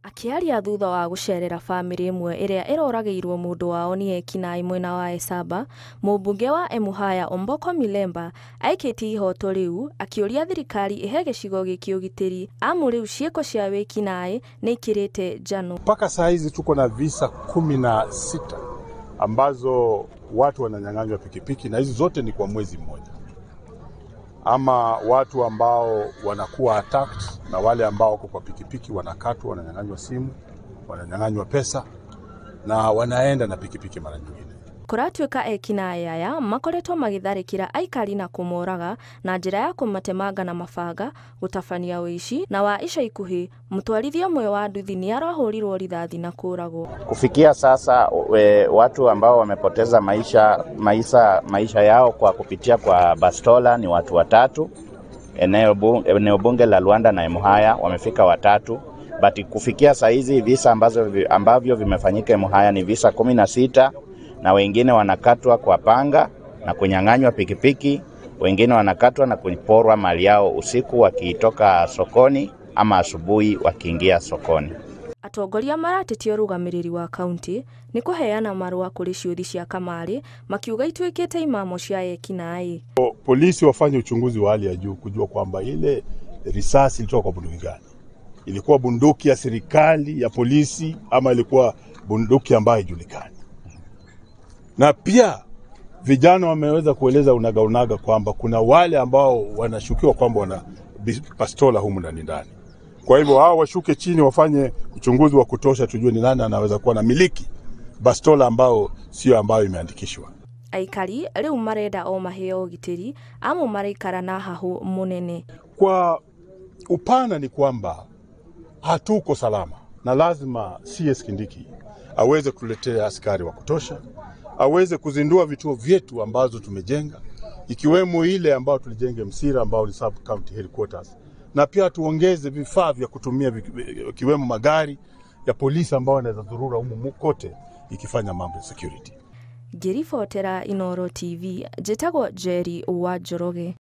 Akĩaria thutha wa gũcerera bamĩrĩ ĩmwe ĩrĩa ĩroragĩirwo mũndũ wao nĩ ekinaĩ mwena wa Esamba, mũmbunge wa Emuhaya Omboko Milemba aikĩtie ihoto rĩu akĩũria thirikari ĩhe gĩcigo gĩkĩ ũgitĩri amu rĩu ciĩko cia wĩkinaĩ nĩ ikĩrĩte njano. Mpaka saa hizi tuko na visa 16 ambazo watu wananyang'anywa pikipiki na hizi zote ni kwa mwezi mmoja, ama watu ambao wanakuwa attacked na wale ambao wako kwa pikipiki wanakatwa, wananyang'anywa simu, wananyang'anywa pesa na wanaenda na pikipiki mara nyingine. Kũratuĩka ekinaĩ aya makoretwo magĩtharĩkĩra aikari na kũmoraga na njĩra ya kũmatemanga na mabanga, gũtabania ũici na wa ica ikuhĩ mũtwarithia ũmwe wa nduthi nĩ arahũrirwo rithathi na kũragwo. Kufikia sasa watu ambao wamepoteza maisha yao kwa kupitia kwa bastola ni watu 3. Eneo bunge la Luanda na Emuhaya wamefika 3. But kufikia saa hizi visa ambavyo vimefanyika Emuhaya ni visa 16, na wengine wanakatwa kwa panga na kunyang'anywa pikipiki, wengine wanakatwa na kuporwa mali yao usiku wakitoka sokoni ama asubuhi wakiingia sokoni. Atongoria maratetia ũrũgamĩrĩri wa kaunti nĩ kũheana marũa kũrĩ ciũthi cia kamarĩ makiuga ituĩkĩte imamo cia ekinaĩ. Polisi wafanye uchunguzi wa hali ya juu kujua kwamba ile risasi ilitoka kwa bunduki gani. Ilikuwa bunduki ya serikali ya polisi ama ilikuwa bunduki ambayo haijulikani. Na pia vijana wameweza kueleza unaga unaga kwamba kuna wale ambao wanashukiwa kwamba wana bastola humu ndani ndani. Kwa hivyo hao washuke chini wafanye uchunguzi wa kutosha tujue ni nani anaweza kuwa na miliki bastola ambao sio ambayo imeandikishwa. Aikari rĩu marenda o maheo ũgitĩri amu maraikara na hahu munene. Kwa upana ni kwamba hatuko salama na lazima CS Kindiki aweze kutuletea askari wa kutosha, aweze kuzindua vituo vyetu ambazo tumejenga ikiwemo ile ambayo tulijenga Msira ambao ni sub county headquarters, na pia tuongeze vifaa vya kutumia ikiwemo magari ya polisi ambao wanaweza dhurura humu kote ikifanya mambo ya security. Ngĩribotera Inooro TV, njĩtagwo Jerry wa Njoroge.